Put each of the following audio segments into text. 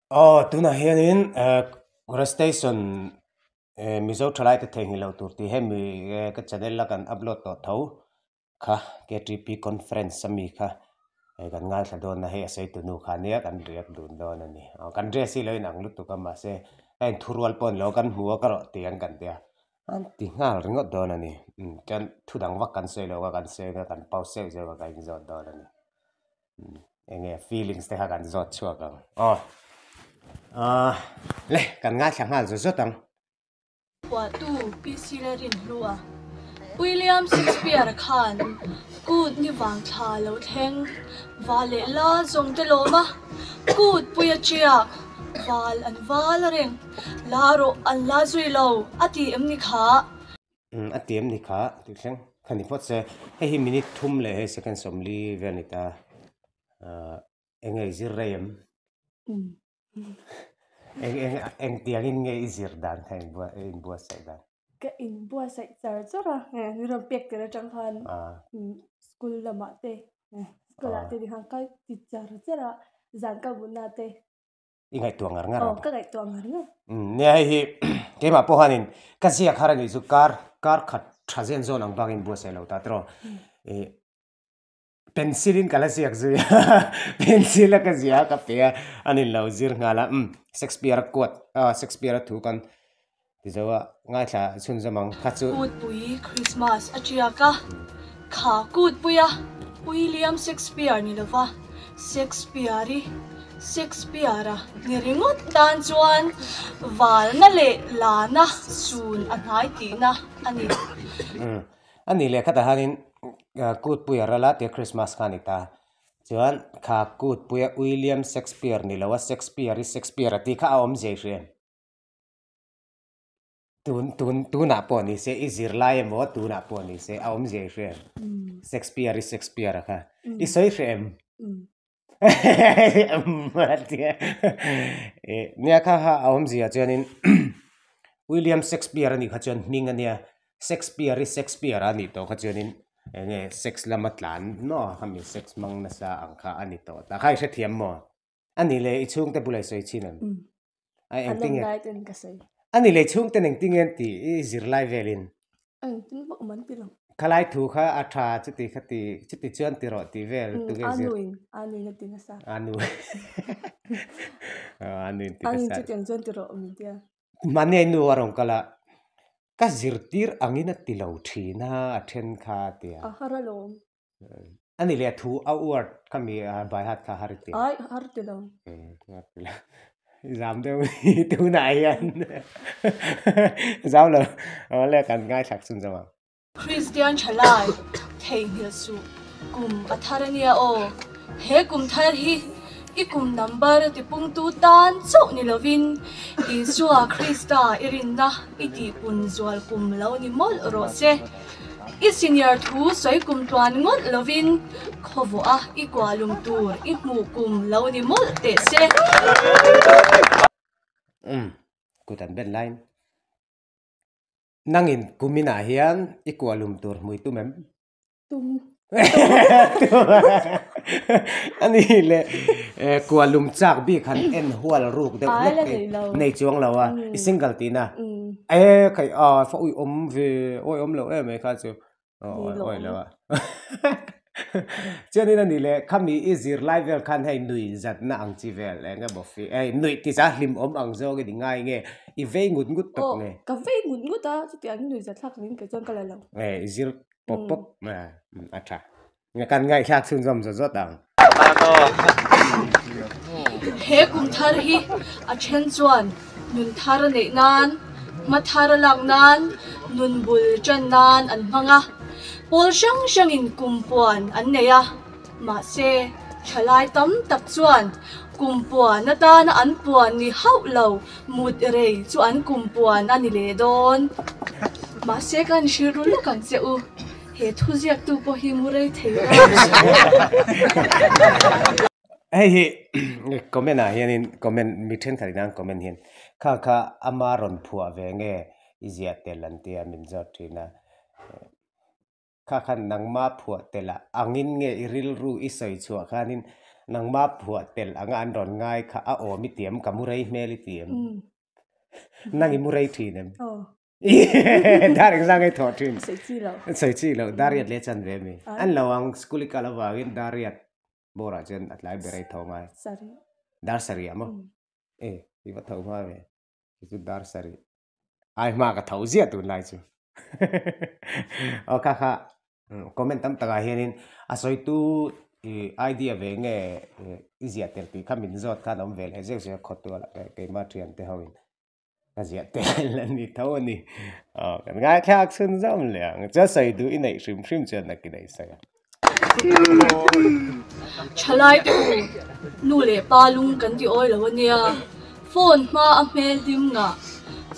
Aw tunah hianin Kura station Mizo thalai te theihnghilh loh tur tih hemi ka channel a kan upload tawh tho kha KTP conference ami kha hei kan ngaithla dawn a hei a sawi tunu kha ania kan react dun dawn a ni aw kan dress hi lo inang lutuk a mahse a inthurual pawh ni lo kan hmu a ka rawh tih ang kan tia an ti nghal ringawt dawn a ni chuan thu dang vak kan sawi lo a kan sawi anga kan pause zeuh zeuh a kan inzawt dawn a ni. Enge feelings te kha kan zawt chhuak ang aw ah le kan ngaithla nghal zawt zawt ang. Phuahtu PC Lalrinhlua, William Shakespeare khan kut ni vang thla lo thleng val leh la zawng te lawm a, kut pui a tiak val an val reng, la rawh an la zui lo a ti em ni kha? Umm a ti em ni kha tih thleng kha ni phawt se hei hi minute thum leh hei second sawmli vel a ni ta ahh eng nge i zir rei em eng eng eng tiangin nge i zir dan kha in buat in buatsaih dan ka in buatsaih char char a min rawn pek tir atang khan school lamah te school ah te ni khan ka ti char char a zan ka mutna te. I ngaihtuah ngar ngar a. Aw, ka ngaihtuah ngar ngar. Umm, nia hei hi keimah pawh hianin ka ziak har a nih chu kar kar khat tha zen zawn ang bangin buatsaih lo ta tiraw. Ih pencil in ka la ziak zui a, pencil a ka ziah a ka pe a, a nin lo zir nghal a, umm Shakespeare a quote ah Shakespeare a thu kan ti zo a, ngaithla chhunzawm ang kha chu. Kutpui Christmas a tiak a, kha kutpuia William Shakespeare ni lova Shakespeare-i Shakespeare-a ni ringawt tan chuan valna leh lana sun a hnai tihna a ni. Umm, a nih leh khatah hianin kutpuia ral a tia Christmas kha a ni ta. Chuan kha kutpuia William Shakespeare ni lova Shakespeare-i Shakespeare-a tih kha a awmzia i hria em? Tun tun tunah pawh ni se i zir lai emaw tunah pawh ni se a awmzia i hria em? Shakespeare i Shakespeare a kha i sawi hreh em? Nia kha kha a awmzia chuanin William Shakespeare a nih kha chuan hming a nia Shakespeare i Shakespeare a nih tawh kha chuanin eng nge sex lama tlan maw khami sex hmang nasa ang kha a ni tawh ta kha i hrethiam maw? A ni leh i chhungte bulah i sawi chin em? A engtin nge? Alumni ten ka sawi. A ni leh i chhungten engtin nge an ti i zirlai velin? Engtin vak awm an ti lo. Khalai thu kha a tha chuti kha ti chuti chuan ti rawh tih vel tu nge zir? A nuin, a nuin a ti nasa. A nu a nuin ti nasa. A nuin chutiang chuan ti rawh min tia. Mahni a nu a rawn kal a, ka zirtir angin a ti lo thin a, a then kha a ti a. A har alawm. A ni leh thu a word kha mi by heart kha har ti. Ai har ti lo. Har ti lo. Zam deuh hi tunah hian zam lo awle kan ngaithlak chhun zawk ang. Kristian thalai theihnghilh suh kum a thar a nia aw. He kum thar hi i kum number tipungtu tan chauh ni lovin Isua Krista i rinna i tihpun zual kum lo ni mawlh rawh se. I senior thu sawi kum tluan ngawt lovin khawvawh a i kualum tur i hmuh kum lo ni mawlh teh se. Umm, kut an ben laiin nangin kuminah hian i kualum tur hmui tum em? Tum. Ani le kualum chak bik han en hual ruk deuh hlek hi nei chuang lo a i single tihna e khai a fa ui awm ve awi awm lo em mai kha chu awi lo a chuanin ani le khami i zir lai vel khan hei nui zatna ang chi vel eng emaw fi hei nuih ti za hlim awm ang zawng i ni ngai nge i vei ngut ngut tawp nge ka vei ngut ngut a chutiang nui zathlak angin kei chuan ka la lo e i zir Pawp pawp a tha. Kan ngaihthlak chhunzawm zawt zawt ang. He kum thar hi a then chuan nun thar a neih nan, hma thar a lak nan, nun bul tan nan an hmang a. Pawl hrang hrangin kum puan an nei a, mahse thalai tam tak chuan kum puan atana an puan ni hauh lo Mut rei chu an kum puan a ni leh dawn. Mahse kan hrilh ru lawk ang che u. He thu ziaktu pawh hi mu rei thei rang. Hei hi comment ah hianin comment mi thenkhat in an comment hian kha kha ama rawn phuah ve nge i ziah tel an tia min zawt thin a. Kha khan nangma phuah tel ah angin nge i rilru i sawi chhuah khanin Nangma phuah tel anga an rawn ngai kha a awm i tiam ka mu rei hmel i tiam. Nang i mu rei thin em? Dar engzang nge thawh thin? Sawi chi lo. Sawi chi lo. Dar riat leh chan ve mi. An lo ang school i kal avangin dar riat bawrah chuan a tlai ber a i tho ngai. Sarih. Dar sarih ah maw? E, i va tho hma ve. Chu chu dar sarih. Ai hma ka tho ziah tunlai chu. Aw kha kha comment tam takah hianin a sawitu i idea ve nge i ziah tel tih kha min zawt khan a awm ve leh zeuh zeuh a khawtual ah keimah thian te ho in ka ziah tel a ni tho a ni. Aw kan ngaithlak chhun zawm leh ang chuan sawi duh i neih hrim hrim chuan nakin a i sawi ang. Thalai te u, nu leh pa lung kan ti awi lo a nia. Phone hma a hmel hlim ngah,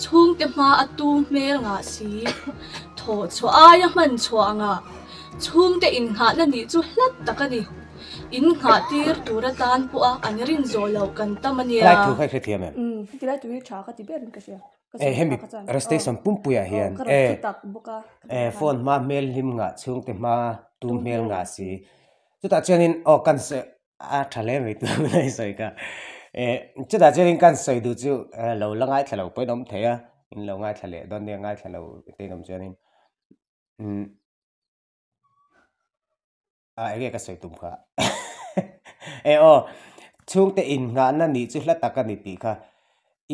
chhungte hma a tu hmel ngah si. Thawh chhuah aia hman chhuah ngah, chhungte innghahna nih chu hlat tak a ni. Innghah tir tur atan pawha an rin zawh loh kan tam a nia. Helai thu kha i hrethiam em? Umm, helai thu hi tha ka ti berin ka hria. E hemi station pumpuiah hian e e phone hma hmel hlim ngah chhungte hma tum hmel ngah si chutah chuanin aw kan sawi a tha hle mai tun a i sawi kha e chutah chuanin kan sawi duh chu lo la ngaithla lo pawhin a awm thei a in lo ngaithla leh dawn nia ngaithla lo te in awm chuanin umm. A enge ka sawi tum kha e aw chhungte in nghahna nih chu hla tak a ni tih kha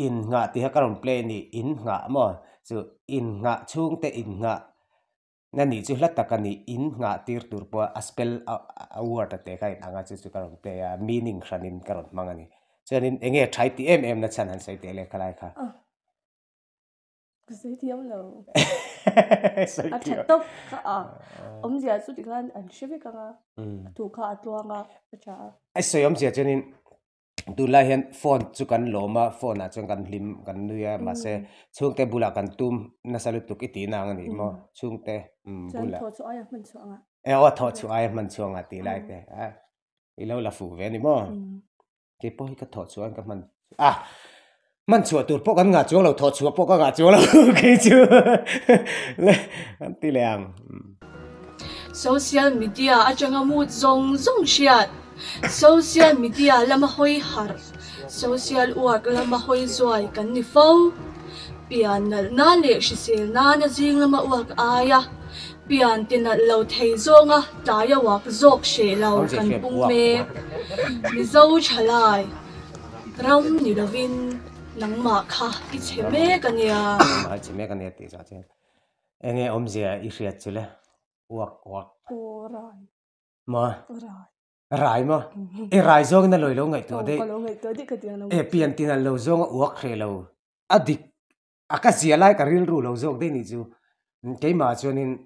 in nghah tih kha ka rawn play a ni in nghah maw chu in nghah chhungte in nghah na nih chu hla tak a ni in nghah tir tur pawh a spell a word a te kha in ang a chu chu ka rawn play a meaning hranin ka rawn hmang a ni chuanin enge tha i tih em em na chhan han sawi teh leh khalai kha. Ka sawi thiam lo. A tha tawp kha a. Awmzia chu tikhan an hre vek ang a. A thu kha a tluang a, a tha a. A sawi awmzia chuanin tunlai hian phone chu kan lawm a, phone ah chuan kan hlim, kan nui a, mahse chhungte bulah kan tum nasa lutuk i tihna ang a ni maw? Chhungte bulah. Chuan thawh chhuah aia hman chhuah ang a. E aw thawh chhuah aia hman chhuah ang a tih lai te. I lo la fuh ve a ni maw? Kei pawh hi ka thawh chhuah ka hman a hman chhuah tur pawh kan ngah chuang lo thawh chhuah pawh ka ngah chuang lo kei chu le an ti leh ang. Social media atanga mood zawng zawng hriat, social media lama hawi harh, social work lama hawi zuai kan ni fo. Pian nalh nan leh hrisel nana zing lama work aia Pian ti nalh lo thei zawnga tlaia uak zawk hreh lo kan pung mek. Mizo thalai ram ni lovin nangmah kha i chhe mek a nia. Nangmah i chhe mek a nia tih zah chuan enge awmzia i hriat chu le? Uak uak. Aw rai. Maw? Rai. Rai maw? E rai zawngin a lawi lo ngaihtuah daih. Aw ka lo ngaihtuah daih ka ti ang lo. E pian ti nalh lo zawnga uak hreh lo. A dik A ka zia lai ka rilru lo zawk daih nih chu keimah chuanin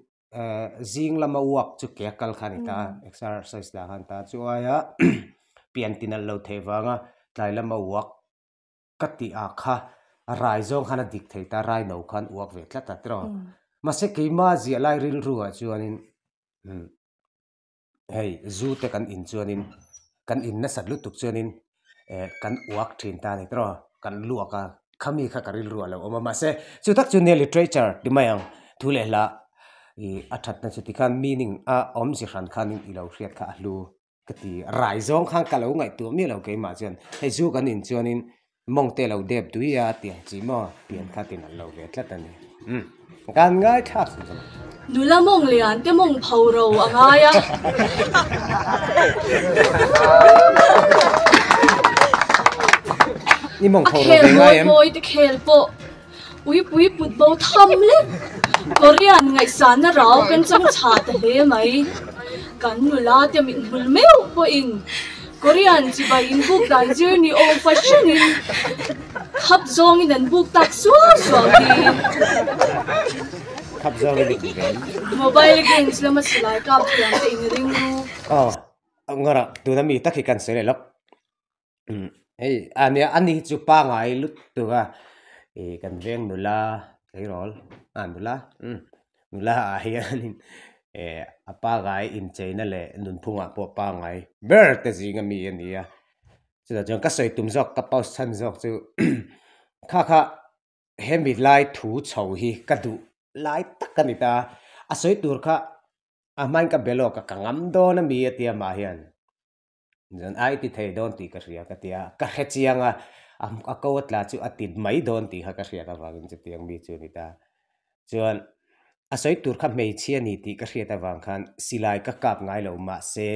zing lama walk chu ke a kal kha a ni ta a exercise lah kha a ni ta a chu aia pian ti nalh lo theih vanga tlai lama walk ka tih ah kha rai zawng khan a dik thei ta rai no khan walk ve tlat a tiraw mahse keimah ziah lai rilru ah chuanin hei zu te kan in chuanin kan in nasat lutuk chuanin eh kan uak thin ta a ni tawh kan luak a khami kha ka rilru a lo awm a mahse chu tak chu nia literature ti mai ang thu leh hla ih a thatna chu tikhan meaning a awmze hran khanin i lo hriat kha a hlu ka ti rai zawng khan ka lo ngaihtuah miah lo keimah chuan hei zu kan in chuanin Mawng te lo dep tui a tih ang chi maw pian kha tin an lo ve tlat a ni. Umm kan ngaithlak chu zawng. Nula mawng lian te mawng pho ro a ngai a. Ni mawng A pho ro khel ve ngai mawi em? mawi te khel pawh uipui put bo tham lek. Korean ngaihsanna rau kan chang chha ta hle mai. Kan nula te mithmul meuh pawhin Korean chibai in buk dan zir ni awm fahranin khap zawngin an buk tak suau suau hi. Khap zawngin i duh ve em? Mobile games lama silai kap thiam te in ring ru. Aw, ngawrah tuna mi tak hi kan sawi leh lawk. Hei a nia ani hi chu pangai lut tur a ih kan veng nula tleirawl ah nula umm nula ah hianin eh a pangai incheina leh nunphungah pawh pangai ber te zinga mi a ni a chutah chuan ka sawi tum zawk ka post chhan zawk chu kha kha hemi lai thu chho hi ka duh lai tak a ni ta a sawi tur kha a hmain ka be lawk a ka ngam dawn a mi a tia mah hian. Chuan ai ti thei dawn tih ka hria ka ti a, ka hre chiang a, a ko a tla chu a ti mai dawn tih kha ka hriat avangin chutiang mi chu a ni ta. Chuan a sawi tur kha hmeichhia a ni tih ka hriat avang khan silai ka kap ngai lo mahse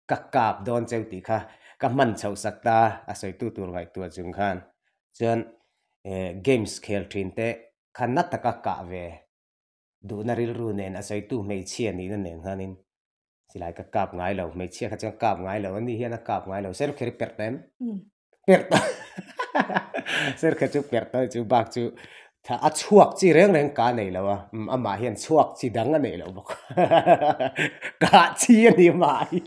ka kap dawn cheu tih kha ka hman chhoh sak ta a sawitu tur ngaihtuah chung khan. Chuan games khel thin te kha na taka kah ve Duhna rilru nen a sawitu hmeichhia nihna nen khanin silai ka kap ngai lo, hmeichhia kha chuan kap ngai lo, ani hian a kap ngai lo, serkher i perh ta em? Perh ta serkher chu perh ta chu bak chu a chhuak chi reng reng ka nei lo a, amah hian chhuak chi dang a nei lo bawk kah chi a ni amah hi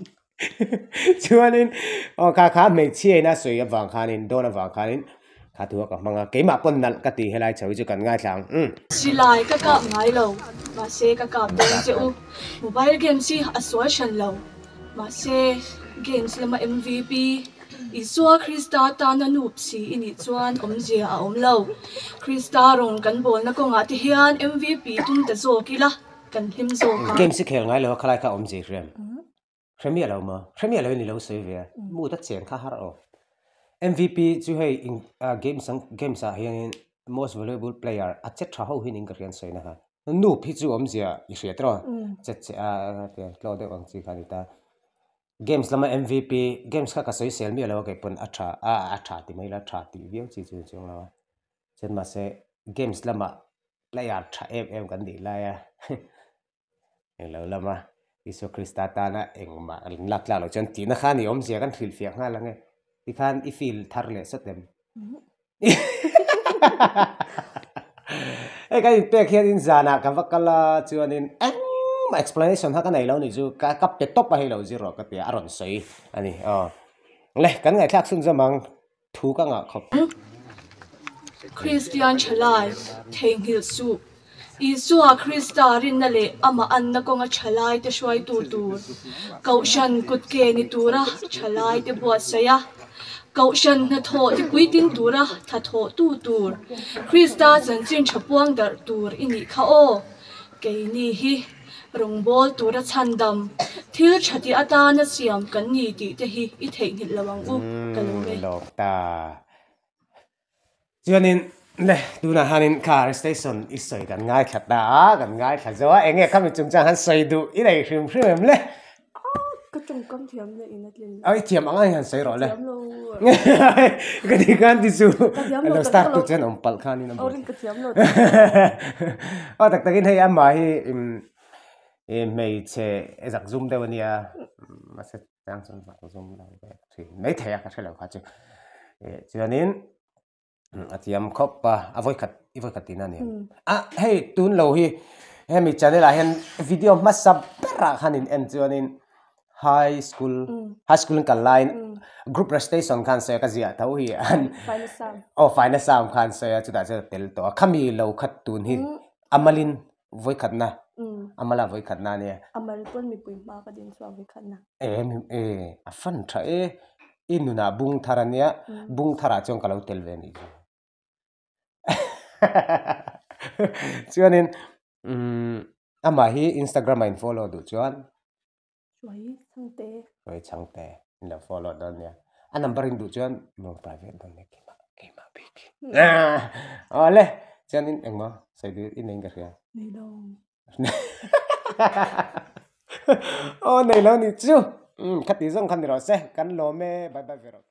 Chuanin aw kha kha hmeichhia in a sawi avang khanin dawn avang khanin kha thu a ka hmang a, keimah pawn nalh ka ti helai chho hi chu kan ngaithla ang umm. Silai ka kap ngai lo, mahse ka kap dawn che u. Mobile games hi a sual hran lo, mahse games lama MVP, Isua Krista tana nup si i nih chuan awmzia a awm lo. Krista rawng kan bawlna kawngah te hian MVP tum ta zawk ila. Kan hlim zawk a. Games i khel ngai lo a khalai kha awm zir rem. Hre miah lo maw? Hre miah lo in i lo sawi ve a. Mood a chen kha har aw. MVP chu hei in games ang games ah hianin most valuable player a che tha ho hian in ka hriat sawi na kha. Noob hi chu awmzia i hriat rawh. Che che a tlaw deuh ang chi kha a ni ta. Games lama MVP games kha ka sawi sel miah lo a kei pawn a tha a a tha ti mai la tha tih viau chi chu chuang lo a. Chuan mahse games lamah player tha em em kan nih lai a englo lama Isua Krista tana engmah an lak tlak loh chuan tihna kha a ni awmzia kan hrilhfiah nghal ang e tikhan i feel thar leh sawt em hei kan inpek hianin zanah ka va kal a chuanin engmah explanation kha ka nei lo nih chu ka ka pe tawp a hei lo zir rawh ka ti a a rawn sawi a ni aw le kan ngaihthlak chhunzawm ang. Thu ka ngah khawp. Kristian thalai theihnghilh suh. Isua Krista rinna leh amah anna kawnga thalaite hruaitu tur, Kohhran kutke ni tura thalaite buatsaih a, Kohhran hnathawh tipuiting tura thathawhtu tur, Krista chanchin tha puang darh tur i nih kha aw. Keini hi Rawngbâwl tura chhandam, thil ṭha tih atâna siam kan ni tih te hi i theihnghilh lo ang u, ka lo e. Lawm ta. Chuanin le tunah hianin car station i sawi kan ngaithla ta a, kan ngaithla zo a, enge khami chungchang han sawi duh i nei hrim hrim em le? Ka tawngkam thiam leh in a tlin lo. I thiam ang ang hian sawi rawh le. Ka thiam lo. Ka ti khan ti chu. Ka thiam lo lo start tu chuan awm palh khan in a buai. Ka thiam lo. Aw tak takin hei amah hi hmeichhe zak zum deuh a nia. Mahse chang chuan zak zum lo ve thin mai thei a ka hre lo kha chu. Chuanin A thiam khawp a, a vawikhat i vawikhat tihna a ni em? A hei tun lo hi hemi channel ah hian video hmasa berah khan in en chuanin high school high school in kal laiin group recitation khan sawi a ka ziah tho hi an aw final exam khan sawi a chutah chuan a tel tawh a khami lo khat tun hi a malin vawikhatna a mala vawikhatna a nia. A mal pawn mipui hma ka din chhuak vawikhatna. E a fan tha e. I nunah bung thar a nia, bung tharah chuan ka lo tel ve a nih chu. Chuanin amah hi Instagram ah in follow duh chuan Hruai Chhangte. Hruai Chhangte in lo follow dawn nia. A number in duh chuan mo private dawn nia keimah keimah bik. Awle chuanin engmaw sawi duh i nei in ka hria. Nei lo. Aw nei lo ni chu. Khati zawng kha ni rawh se kan lawm e bye bye ve rawh.